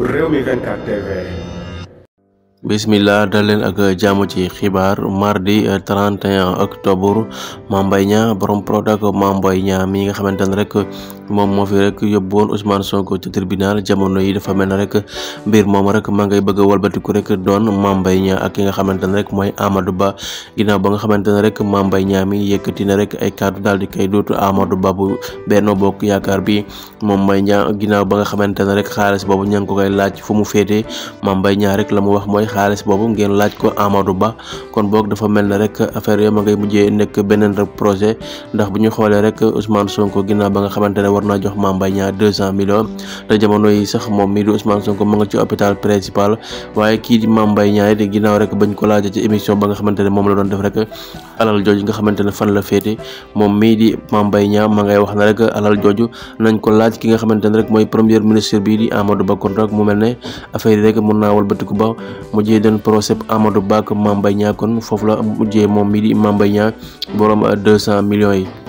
Rewmi 24 TV. Bismillah, dal leen ak jàmm ci xibaar mardi 31 octobre Mame Mbaye Niang borom Prodac Mame Mbaye Niang mi nga xamante ne rek moom moo fi rek yóbbuwoon Ousmane Sonko ci tribunal jamono yi dafa mel ne rek mbir moom rek maa ngay bëgg a walbatiku rek doon Mame Mbaye Niang ak ki nga xamante ne rek mooy Amadou Ba ginnaaw ba nga xamante ne rek Mame Mbaye Niang mi yëkkati na rek ay kàddu daal di koy dootu Amadou Ba bu Benno Bokk Yaakaar bi Mame Mbaye Niang ginnaaw ba nga xamante ne rek xaalis boobu ña ngi ko koy laaj fu mu féetee Mame Mbaye Niang rek la mu wax mooy xaalis boobu ngeen laaj ko Amadou Ba kon boog dafa mel ne rek affaire yo ma ngay mujjee nekk beneen rek projet ndax bu ñu xoolee rek Ousmane Sonko ginnaaw ba nga xamante ne war naa jox Mame Mbaye Niang 200 millions te jamono yi sax moom mii di Ousmane Sonko ma nga ci hôpital principal waaye kii di Mame Mbaye Niang it ginnaaw rek bañ ko laajee ci émission ba nga xamante ne moom la doon def rek alal jooju nga xamante ne fan la féete moom mii di Mame Mbaye Niang ma ngay wax na rek alal jooju nañ ko laaj ki nga xamante ne rek mooy premier ministre bii di Amadou Ba kon rek mu mel ne affaire yi rek mën naa walbatiku ba mujjee doon procès Amadou Ba ak Mame Mbaye Niang kon foofu la mujjee moom mii di Mame Mbaye Niang borom 200 millions yi.